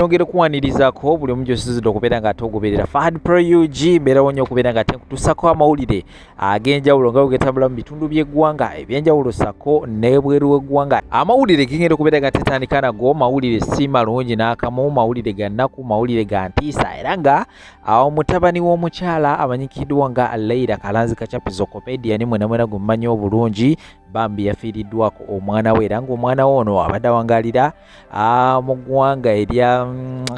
Nyongere kuwanirizaako buli omu gy'osinzidde okubeera nga ate ogoberera Fahad Pro UG. Mbeerawo nnyo okubeera nga ate nkutuusako amawulire ag'enjawulo nga bwe mu bitundu by'eggwanga ebyenjawulo sako n'ebweru w'eggwanga. Amawulire gigenda okubeera nga tetandika nago mawulire si malungi n'akamu, mawulire ga nnaku, mawulire ga ntiisa, era nga mutabani w'omukyala amanyikiddwa nga Leila Kalanzi Kachapizo, comedian mwena mwena gwe mumanyi obulungi, bambi yafiiriddwako omwana we, era ng'omwana we ono abadde awangalira mu ggwanga erya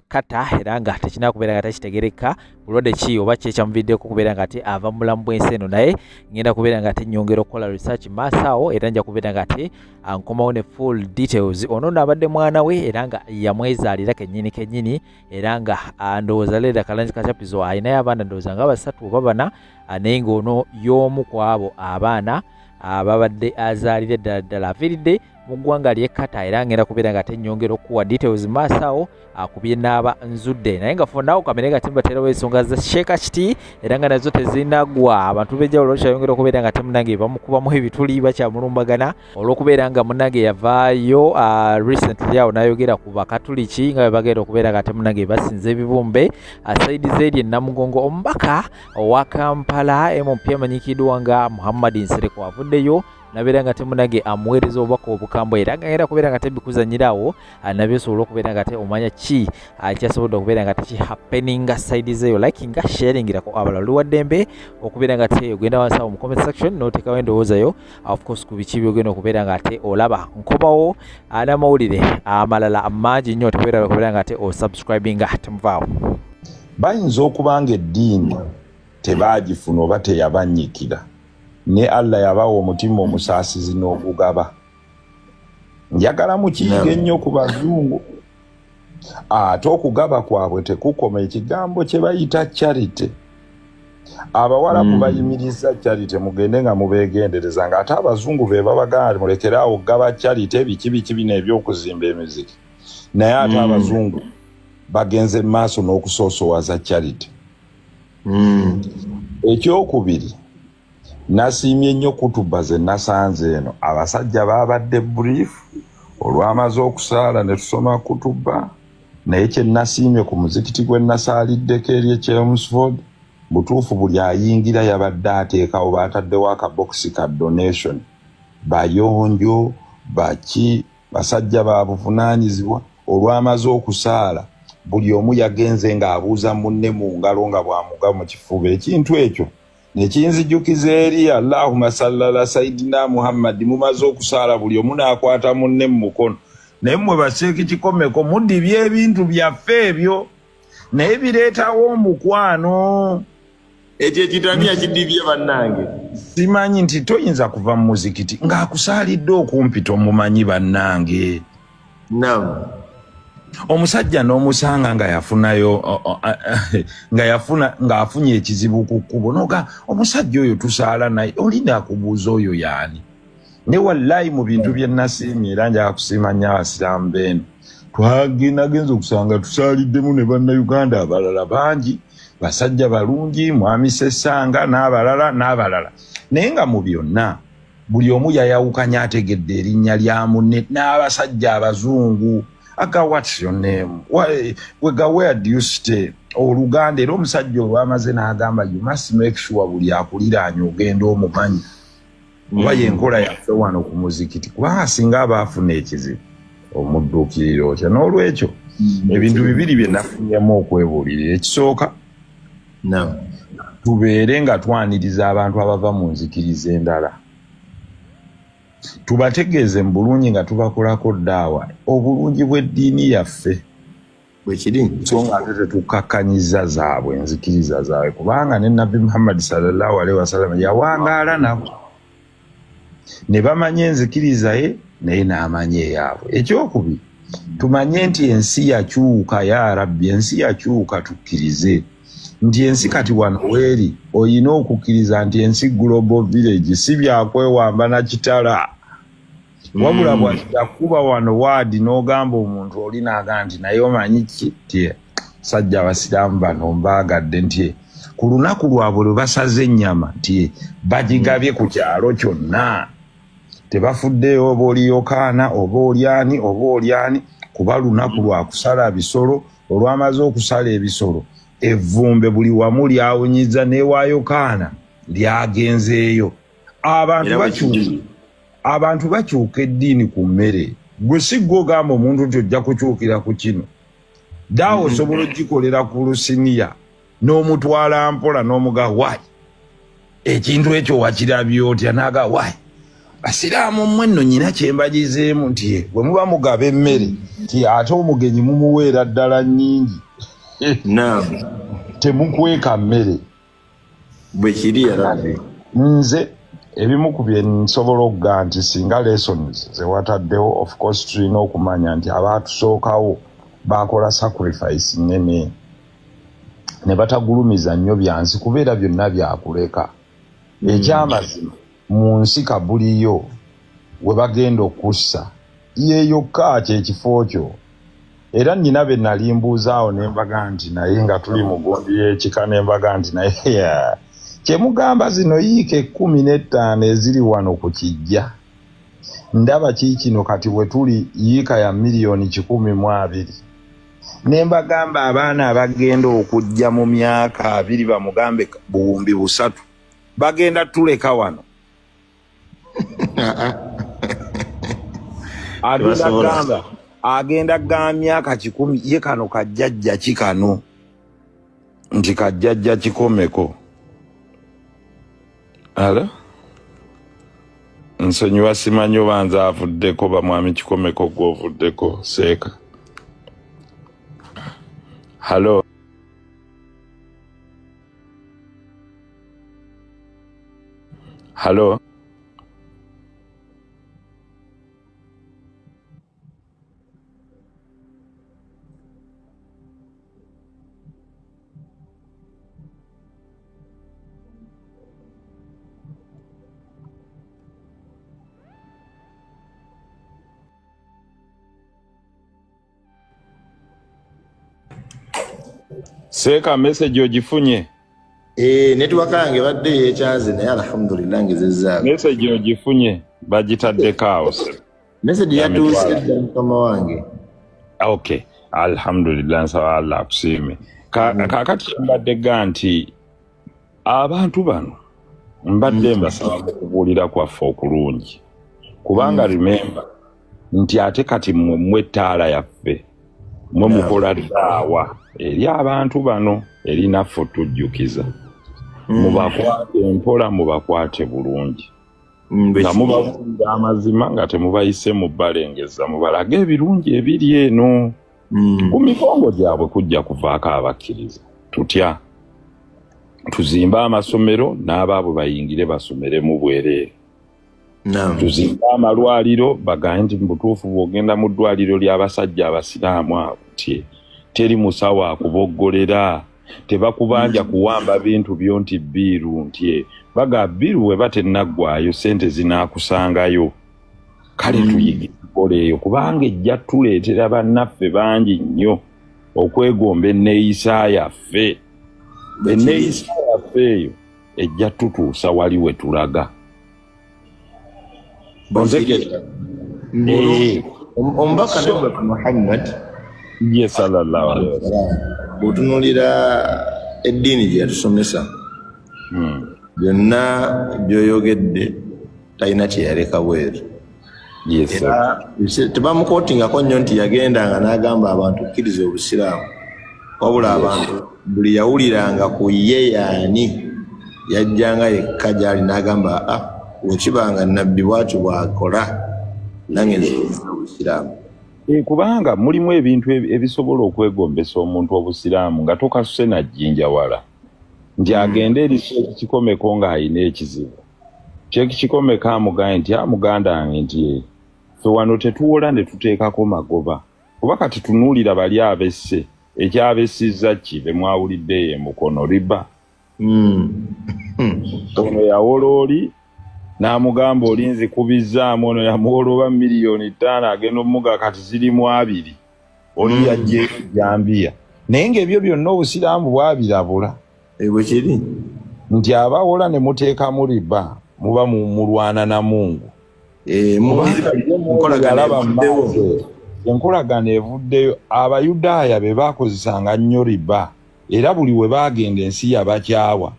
Qatar, era nga tekirina kubeera nga tekitegereka bulwadde ki oba ki ekyamuviiriddeko okubeera nga ate ava mu bulamu bw'ensi eno. Naye ngenda kubeera nga ate nnyongera okukola research maaso awo, era nja kubeera nga ate nkomawo ne full details. Ono nno abadde mwana we era nga yamwezaalira kennyini kennyini, era nga ndowooza Leila Kalanzi Kachapizo alinayo abaana ndowooza nga basatu oba bana, naye ng'ono y'omu ku abo abaana ababadde azaalira ddala ddala. Afiiridde mu ggwanga ly'e Qatar, era ngenda kubeera nga ate nnyongera okuwa details maaso awo ku bye naaba nzudde. Naye nga fonawo kamere nga tembateerawo ensonga za Sheikh Kiti, era nga nazo tezinaggwa. Abantu b'enjawulo bakyayongera okubeera nga temunange bamukubamu ebituli, bakyamulumbagana olw'okubeera nga munnange yavaayo recently awo n'ayogera ku Bakatuliki nga bwe bagenda okubeera nga temunange basinza ebibumbe side z'eri e Namugongo. Omubaka owa Kampala MP amanyikiddwa nga Muhammad Nsereko avuddeyo nabeera nga temunage amuweereza obubaka obukambwe, era nga ngenda kubeera nga tebikuzanyirawo nabyo osobola okubeera nga te omanya ki kyasobodde okubeera nga tekihappeninga side zeeyo. Likinga, sharingirako abalala, oli waddembe okubeera nga te ogenda wansi awo mu comment section n'oteekawo endowooza yo, of course, ku biki byogenda okubeera nga ate olaba. Nkomawo n'amawulire amalala mangi nnyo, tebeera okubeera nga ate osubscribinga, temuvaawo. Bayinza okuba nga eddiini tebaagifuna oba teyabannyikira, ne Allah yabawa omutima omusaasizi n'ogugaba. Njagala mukiyiga ennyo ku bazungu. Ate okugaba kwabwe tekukoma, ekigambo kye bayita charity. Abawalabu bayimiriza charity, mugende nga mubeegendereza, ng'ate abazungu be babagamba mulekere awo okugaba charity, biki biki bino ebyokuzimba emiziki. Naye ate abazungu bagenze mu maaso n'okusoosowaza charity. Ekyokubiri, nasiimye nnyo kutuba ze nasanze eno. Abasajja babadde brief, olwamaze okusaala ne tusoma kutuba. Naye kye nasiimye ku muzikiti gwe nasaaliddeko eri e Chelmsford, butuufu buli ayingira yabadde ateekawo, baataddewo akabokisi ka donation. Bayonjo baki, basajja ba buvunaanyizibwa. Olwamaze okusaala, buli omu yagenze ng'abuuza munne mu ngalo nga bw'amuga mu kifuba. Ekintu ekyo nekinzijukiza eri "Allahumma salli ala sayidina Muhammadi". Mumaze okusaala, buli omu n'akwata munne mu mukono. Naye mmwe baseeki kikomeko, mudibya ebintu byaffe ebyo, naye bireetawo omukwano. Ekyo ekitaniya kidibye, bannange. Simanyi nti toyinza kuva mu muzikiti ng'akusaalidde okumpi tomumanyi, bannange. Omusajja n'omusanga nga yafunayo nga yafuna ng'afunye ekizibu ku kkubo, noga omusajja oyo tusaala naye, olina akubuuza oyo yaani. Ne wallayi, mu bintu bye nasiimye, era njaga kusiima nnyo abasiraamu beeno, twagendagenza okusanga tusaaliddemu ne Bannayuganda abalala bangi, basajja balungi, mwami Sesanga n'abalala n'abalala. Naye nga mu byonna buli omu yayawukanye, ategedde erinnya lya munne. N'abasajja abazungu aga, "What's your name?" Wega, "Where do you stay?" Oluganda. Era omusajja olwamaze n'agamba, "You must make sure buli akuliraanye ogenda omumanyi," oba yenkola yaffe wano ku muzikiti, kubanga singa aba afuna ekizibu omudduukirira otya? N'olwekyo ebintu bibiri bye nafunyemu okwebuulirira. Ekisooka, tubeere nga twaniriza abantu abava mu nzikiriza endala, tubategeeze mu bulungi nga tubakolako ddaawa obulungi bw'eddiini yaffe. Bwekiri. So nga ate tetukakkanyiza zaabwe enzikiriza zaabwe, kubanga ne Nabbi Muhammadi sallallahu alaihi wasallam yawangaala nabo ne bamanya enzikiriza ye, naye n'amanya eyaabwe. Ekyokubiri, tumanye nti ensi yakyuka. Ya Rabbi, ensi yakyuka. Tukkirize nti ensi kati wano weeri, oyina okukkiriza nti ensi global village, si byakwewamba na kitala wabula bwakyakuba wano waadi n'ogamba omuntu oli n'agaa nti naye omanyi ki, ti sajja abasiraamu bano mbaagadde, nti ku lunaku lwabwe lwe basaze ennyama nti bagigabye ku kyalo kyonna, tebafuddeyo oba oli Yokaana oba olyani oba olyani, kuba lunaku lwa kusala bisolo. Olwamaze okusala ebisolo, evvumbe buli wamu lyawunyiza n'ewa Yokaana lyagenzeeyo. Abantu bakyuka eddiini ku mmere. Gwe si ggwe ogamba omuntu nti ojja kukyukira ku kino. Daawo osobola ogikolera ku lusiniya n'omutwala mpola n'omuga wayi ekintu ekyo wakirabye otya, n'aga wayi basiraamu mmwe nno nnyina kye mbagizeemu nti bwe muba mugaba emmere nti ate omugenyi mumuweera ddala nnyingi. Temukweka mmere. Bwe kiri yarabi. Nze ebimu ku bye nsobola okugamba nti singa lessons ze wataddewo, of course tulina okumanya nti abaatusookawo baakola sacrifice nnene ne batagulumiza nnyo byansi kubeera byonna byakuleka. Ekyamazima mu nsi kabuliyo we bagenda okussa ye yokka kyekifo kyo. Era nnina be nali mbuuzaawo ne mbaga nti naye nga tuli mu gundi y'ekika ne mbaga nti naye kyemugamba zino yiika 15 eziri wano ku kijja ndaba kiikino kati we tuli yiika ya 120,000,000. Ne mbagamba abaana abagenda okujja mu myaka 20 bamugambe 3,000 bagenda tuleka wano. Agenda gamba myaka 100 ye kano kajjajja kikano nti kajjajja kikomeko. Alo? Nsonyiwa simanyi oba nze avuddeko bamwami kikomeko gw'ovuddeko seeka. Halo? Halo? Seeka message ogifunye? Network yange badde yekyanze naye alhamdulillah ngezezzaako. Message ogifunye bagitaddeko awo. Message yatuuse dda mukama wange. Okay, alhamdulillah nsaba Allah akusiime. Kaakati mbadde ga nti abantu bano mbadde mbasaba okubuulira kwaffe okulungi. Kubanga remember nti ate kati mmwe ettaala yaffe mwe mukola daawa eri abantu bano eri naffe tujjukiza. Mubakwate mpola, mubakwate bulungi. Nga mubabuulira amazima nga temubayise mu bbalengeza, mubalage ebirungi ebiri eno. Ku migongo gyabwe kujja kuvaako abakkiriza. Tutya tuzimbe amasomero n'abaabwe bayingire basomeremu bwereere. Tuzimbe amalwaliro bagambe nti mu butuufu bw'ogenda mu ddwaliro ly'abasajja abasiraamu abo nti teri musawo akuboggolera, tebakubanja kuwamba bintu byo nti bbiiru nti baga bbiiru bwe batennaggwayo ssente zinaakusangayo. Kale tuyige enkola eyo kubanga ejja tuleetera bannaffe bangi nnyo okwegomba enneeyisa yaffe. Enneeyisa yaffe eyo ejja tutuusa wali we tulaga. Omubaka Nabbi Muhammad ye sallallahu alaihi wasallam bw'otunuulira eddiini gye yatusomesa byonna by'oyogedde talina kye yaleka bweru. Tebamukootingako nnyo nti yagendanga n'agamba abantu kkiriza obusiraamu, wabula abantu buli yawuliranga ku ye yaani yajjanga yekka gy'ali n'agamba wekibanga nabbi bw'atyo bw'akola nange nzikiriza obusiraamu. Kubanga mulimu ebintu ebisobola okwegombesa omuntu obusiraamu nga tokasuse na jjinja wala nti agende eri Sheikh Kikomeko ng'alina ekizibu. Sheikh Kikomeko amugambe nti muganda wange nti ffe wano tetuwola ne tuteekako magoba, kuba kati tunuulira bali abesse ekyabessizza ki be mwawuliddeyo emukono riba. Ono yawola oli n'amugamba oli nzikubizzaamu, ono yamuwola oba 5 miliyoni agenda omuga kati zirimu 2 oli yaggyeyo jambiya. Naye ng'ebyo byonna obusiraamu bwabirabula. Bwe kiri nti abawola ne muteekamu riba muba mulwana na Mungu. Enkolagano evuddeyo. Abayudaaya be bakozesanga nnyo riba, era buli we baagenda ensi yabakyawa,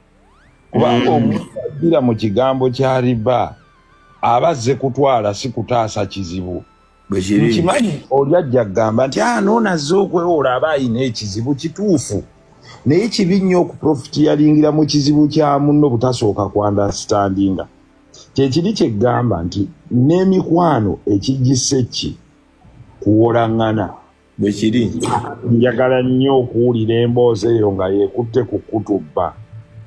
kubanga omuntu addira mu kigambo kya riba aba azze kutwala, si kutaasa kizibu. Nkimanyi oli ajja kugamba nti noonazze okwewola aba ayina ekizibu. Kituufu, naye kibi nnyo okuprofiteeringira mu kizibu kya munno butasooka kuunderstandinga. Kyekiri kyeggamba nti n'emikwano ekigisse ki kuwolaŋŋana. Bwekiri. Njagala nnyo okuwulira emboozi eyo nga yeekutte ku kutubba,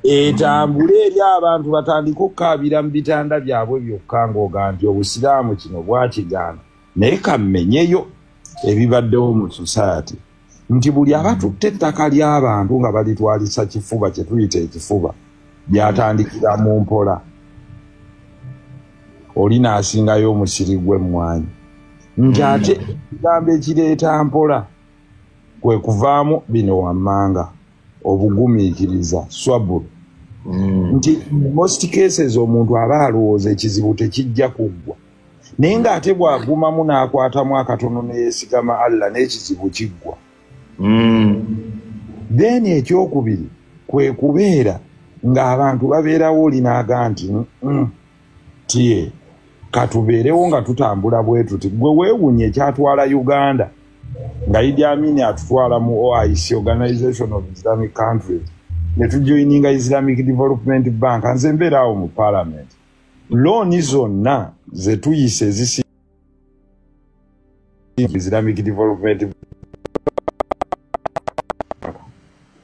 etambule eri abantu batandike okukaabira mu bitanda byabwe byokka, ng'oga nti obusiraamu kino bwakigaana. Naye kammenyeyo ebibaddewo mu society nti buli abatutte ettaka ly'abantu nga balitwalisa kifuba, kye tuyita ekifuba, byatandikira mu mpola. Oli n'asingayo omusiri gw'emmwanyi, nti ate ekigambo ekireeta mpola kwe kuvaamu bino wammanga: obugumiikiriza, swabulu. Nti most cases omuntu aba alowooza ekizibu tekijja kuggwa, naye ng'ate bw'agumamu n'akwatamu akatono neyeesigama Allah, n'ekizibu kiggwa. Then ekyokubiri kwe kubeera ng'abantu babeerawo, oli n'aga nti tie katubeerewo nga tutambula bwe tuti. Gwe weewuunye ekyatwala Uganda nga Idi Amin atutwala mu OIC, Organization of Islamic Countries, ne tujoininga Islamic Development Bank. Nze mbeera awo mu parliament, looni zonna ze tuyise ezisi Islamic Development,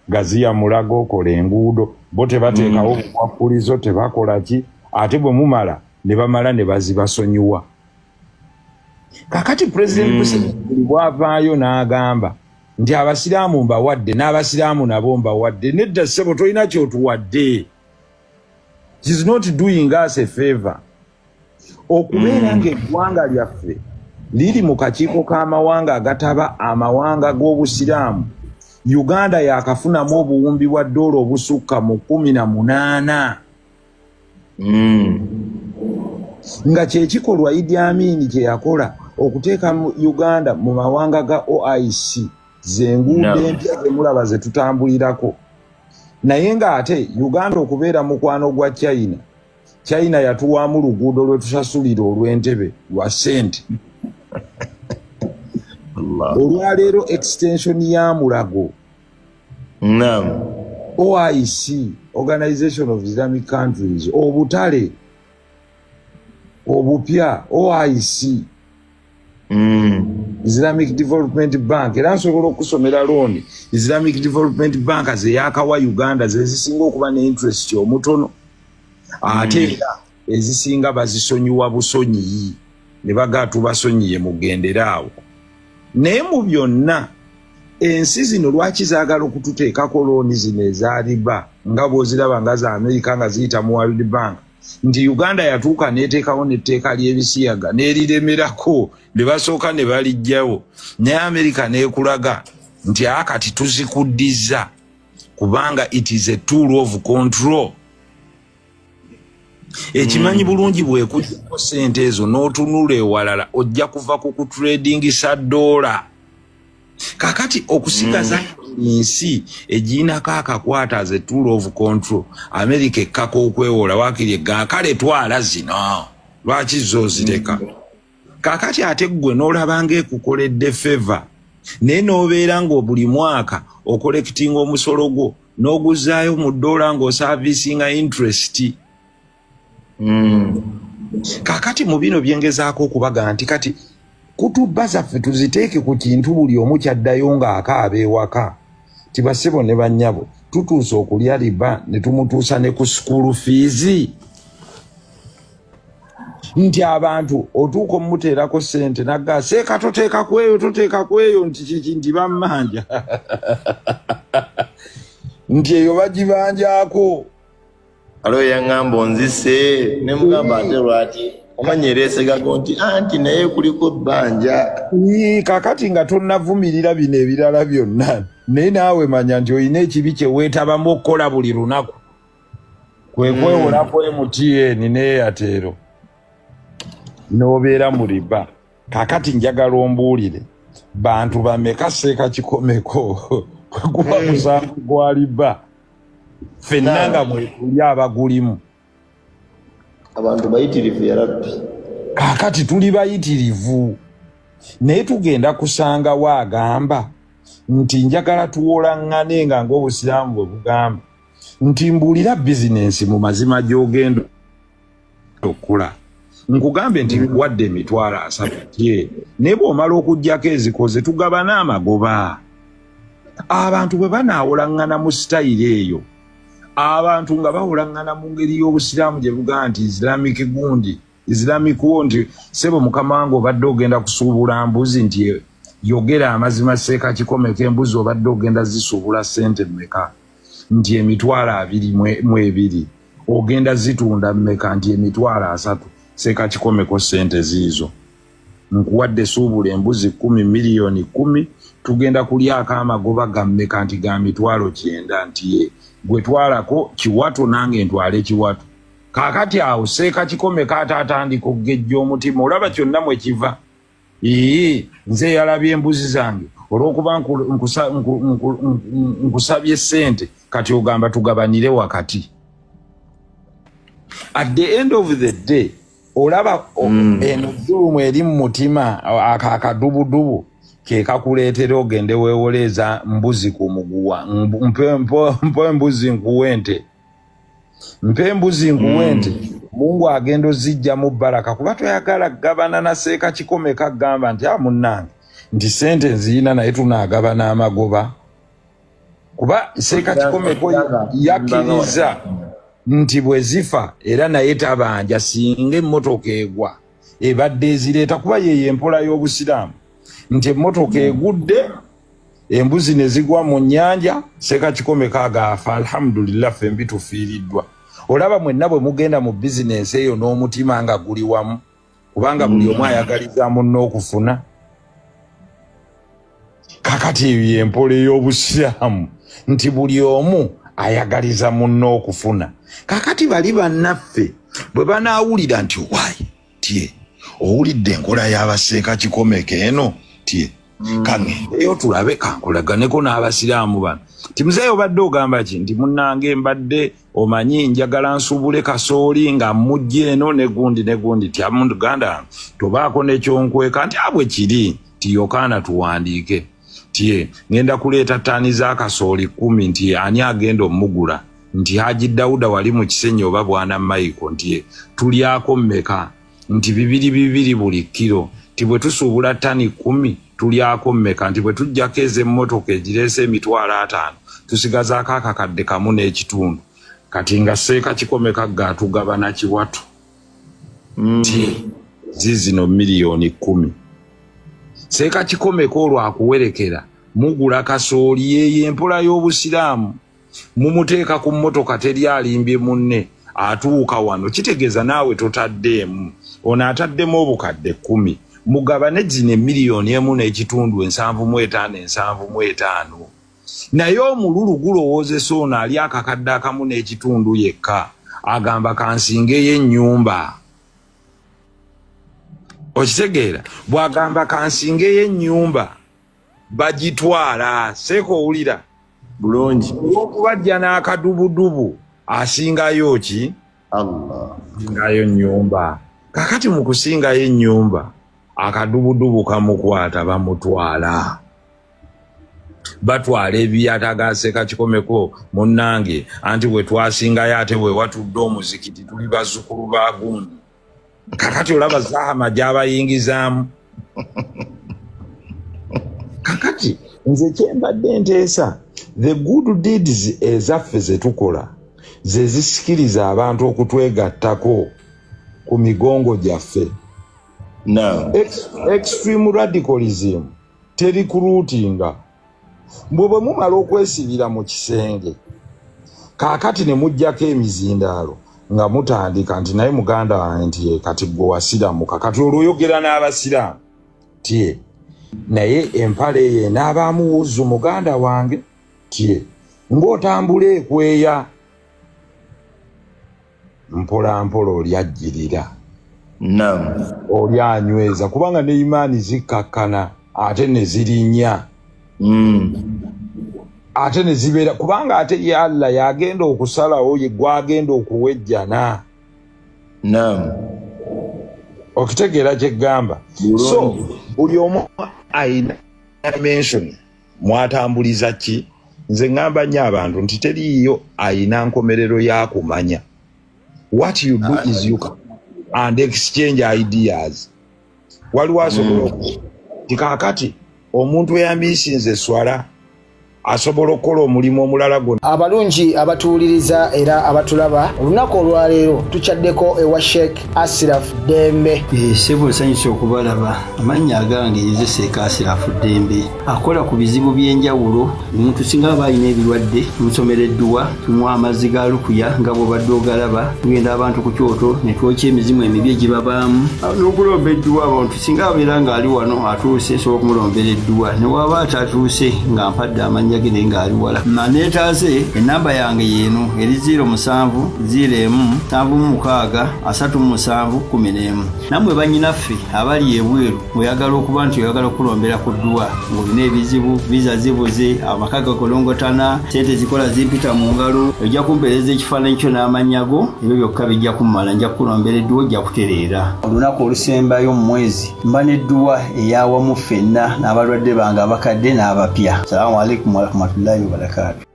gaziya Mulago, okola enguudo, bo tebateekawo bukwakulizo, tebakola ki, ate bwe mumala ne bamala ne bazibasonyiwa. Kakati President Museveni bw'avaayo n'agamba nti abasiraamu mbawadde, n'abasiraamu nabo mbawadde, nedda ssebo, tolina kyotuwadde. Is not doing us a favor. Okubeera ng'eggwanga lyaffe liri mu kakiiko k'amawanga agataba amawanga g'obusiraamu, Uganda yakafunamu obuwumbi bwa ddoola obusukka mu 18, nga kyekikolwa Idi Amin kye yakola okuteeka mu Uganda mu mawanga ga OIC, zenguudo empya zemulaba ze tutambulirako. Naye ng'ate Uganda okubeera mukwano gwa China, China yatuwaamu luguudo lwe tusasulira olw'Entebe lwa ssente. Olwaleero extension ya Mulago, OIC, Organization of Islamic Countries, obutale obupya, OIC, Islamic Development Bank. Era nsobola okusomera looni Islamic Development Bank zeyakawa Uganda, zezisinga okuba ne interest omutono, ate era ezisinga bazisonyiwa busonyiyi, ne bagaa tubasonyiye, mugendere awo. Naye mu byonna, ensi zino lwaki zaagala okututeekako looni zino eza riba nga bw'oziraba nga za Amerika nga ziyita mu World Bank? Nti Uganda yatuuka n'eteekawo n'etteeka ly'ebisiyaga n'eriremerako, ne basooka ne baliggyawo, naye Amerika n'ekulaga nti akati tuzikuddiza, kubanga it is a tool of control. Ekimanyi bulungi bwekujjako sente ezo n'otunula ewalala, ojja kuva ku kutradingisa ddoola. Kakati okusigaza ensi egiinako akakwata as a tool of control, America ekkaka okwewola, waakiri egga kale twala zino, lwaki zo ozireka? Kakati ate ggwe n'olaba ng'ekukoledde favor, naye n'obeera nga buli mwaka ocollectinga omusolo gwo n'oguzaayo mu ddoola ng'oservicinga interest. Kakati mu bino byengezaako okubaga nti kati kutubba zaffe tuziteeke ku kintu buli omu kyaddayo ng'akaaba ewaka ti bassebo ne bannyabo, tutuuse okulya riba ne tumutuusa ne ku school fees, nti abantu otuuka omumuteerako ssente nagga seeka toteeka ku eyo, toteeka ku eyo, nti kiki, nti bammanja, nti eyo bagibanjaako. Aliwo yaŋŋamba onzise, ne mugamba ate lwaki, omanyi ereesegago nti anti naye kuliko ebbanja. Kakati nga tonnavumirira bino ebirala byonna, naye naawe manya nti olina ekibi kye weetabamu okukola buli lunaku, kwe kwewolako MTN ne Airtel n'obeera mu riba. Kakati njagala ombuulire. Bantu bameka Seeka Kikomeko kuba musango gwa riba ffenna nga mwetuli abagulimu. Abantu bayitirivu ya Rabbi. Kaakati tuli bayitirivu, naye tugenda kusanga waagamba nti njagala tuwolaŋŋane nga ng'obusiraamu bwe bugamba nti mbuulira bizinensi mu mazima gy'ogenda okula. Nkugambe nti nkuwadde 30,000, naye bw'omala okuggyako ezikoze tugabana amagoba. Abantu bwe banaawolaŋŋana mu sitayiro eyo, abantu nga bawolaŋŋana mu ngeri y'obusiraamu gye bugamba nti Islamic gundi, Islamic wo, nti ssebo mukama wange obadde ogenda kusuubula mbuzi, nti yogera amazima Seeka Kikomeko embuzi obadde ogenda zisuubula ssente mmeka? Nti 22,000. Ogenda zitunda mmeka? Nti 30,000. Seeka Kikomeko ssente ziizo. Nkuwadde suubula embuzi 10 miliyoni 10, tugenda kulyako amagoba ga mmeka? Nti ga 90,000. Nti gwe twalako kiwato nange ntwale kiwato. Kaakati awo Seeka Kikomeko ate atandika okugejja omutima, olaba kyonna mwe kiva. Nze yalabye embuzi zange olw'okuba nkusabye ssente, kati ogamba tugabanire wakati. At the end of the day olaba eno dhulumu eri mu mutima, akadubudubu ke kakuleetera ogende weewoleeza mbuzi ku muguwa. Mpe embuzi nkuwe ente, mpe embuzi nkuwe ente. Mungu agenda ozijjamu baraka, kuba toyagala gabana na Seeka Kikomeko agamba nti munnange nti ssente nziyina naye tunaagabana amagoba. Kuba Seeka Kikomeko yakkiriza nti bwe zifa era naye tabanja, singa emmotoka egwa ebadde ezireeta, kuba yeyo empola y'obusiraamu nti emmotoka egudde embuzi ne zigwa mu nnyanja, Seeka Kikomeko agaafa, alhamdulillah ffembi tufiiriddwa. Olaba mwenna bwe mugenda mu bizinensi eyo n'omutima nga guli wamu, kubanga buli omu ayagaliza munne okufuna. Kakati eyo y'empola ey'obusiraamu nti buli omu ayagaliza munne okufuna. Kakati bali bannaffe bwe banaawulira nti waayi tye owulidde enkola y'abaseeka Kikomeko eno, tye kaŋŋendeyo tulabe kankolaganeko n'abasiraamu bano. Nti muzeeyi obadde ogamba ki? Nti munnange mbadde omanyi njagala nsuubule kasooli nga mmujja eno ne gundi ne gundi. Ti Uganda tobaako nekyonkweka. Nti abwe kiri nti Yokaana tuwandiike. Nti ngenda kuleeta ttaani za kasooli 10, nti ani agenda omugula? Nti Haji Dawuda wali mu Kisenyi oba Bwana Michael. Nti tulyako mmeka? Nti 2-2 buli kiro. Nti bwe tusuubula ttani 10 tulyako mmeka? Nti bwe tujjako ez'emmotoka egireese 50,000 tusigazaako akakadde 1.5. Kati nga Seeka Kikomeko gaatugabana kiwatu. Nti zizino miliyoni 10. Seeka Kikomeko olwo akuwerekera mugula kasooli yeyo empola y'obusiraamu, mumuteeka ku mmotoka teri alimbye munne, atuuka wano kitegeeza naawe totaddeemu, ono ataddemu obukadde 10, mugabane zino 1.5 million 75 75. Naye omululu gulowoozesa ono ali akakadde 1.5 yekka, agamba kansingeyo ennyumba. Okitegeera? Bw'agamba kansingeyo ennyumba bagitwala. Seeka owulira bulungi. Olw'okubajja n'akadubudubu asingayo ki? Allah asingayo nnyumba. Kakati mu kusingayo ennyumba akadubudubu kamukwata, bamutwala, batwala ebyataaga Seeka Kikomeko. Munnange anti bwe twasingayo ate bwe watudde omuzikiti tuli bazzukulu ba gundi. Kakati olaba zahama gy'abayingizaamu. Kakati nze kyembadde nteesa, the good deeds ezaffe ze tukola ze zisikiriza abantu okutwegattako ku migongo gyaffe. Extreme radicalism teri kuruutinga. Mbwe bwe mumala okwesibira mu kisenge kaakati ne muggyako emizindaalo nga mutandika nti naye muganda wange nti kati gwe wasiramuka, kati olwo oyogera n'abasiraamu tie naye empale eyo enaabaamu wuzu muganda wange tie ng'otambula ekweya mpola mpola olyajjirira oli anyweza, kubanga ne imaani zikkakkana. ate ne zirinnya ate ne zibeera, kubanga ate ye Allah yagenda okusalawo, ye gwagenda okuwejjana. Naam. Okitegeera kye ggamba? So buli omu ayina dimension mwatambuliza ki. Nze ŋŋamba nnyo abantu nti teriiyo ayina nkomerero ya kumanya. What you do is you can and exchange ideas. Waliwo asobola nti kaakati omuntu eyamiisinze eswala asobola okukola omulimu omulala gwonna. Abalungi abatuwuliriza era abatulaba, olunaku olwaleero tukyaddeko ewa Sheikh Asiraf Ddembe. Ssebo nsanyuse okubalaba. Amannya agange ye Sheikh Asiraf Ddembe, akola ku bizibu by'enjawulo. Omuntu singa aba alina ebirwadde, tumusomera edduwa, tumuwa amazzi ga lukuya nga bw'obadde ogalaba, tugenda abantu ku kyoto ne twokya emizimu emibi egibabaamu n'okulomba edduwa. Abantu singa abeera ng'ali wano atuuse, nsobola okumulombera edduwa, ne waba atatuuse nga mpadde amannya ge naye ng'ali wala. Neetaase ennamba yange yeeno eri 07 01 76 37 11. Nammwe bannyinaffe abali ebweru, oyagala okuba nti oyagala okulombera ku dduwa ng'olina ebizibu, viza zibuze, amaka gakolongotana, sente zikola zimpita mu ngalo, ojja kumpeereza ekifaananyi kyo n'amannya go, ebyo byokka bijja kummala, nja kukulombera edduwa, ojja kutereera. Olunaku olusembayo mu mwezi mba n'edduwa eyawamu ffenna n'abalwadde bange abakadde n'abapya. Salaamu alaikum warahmatullahi wabarakaatu.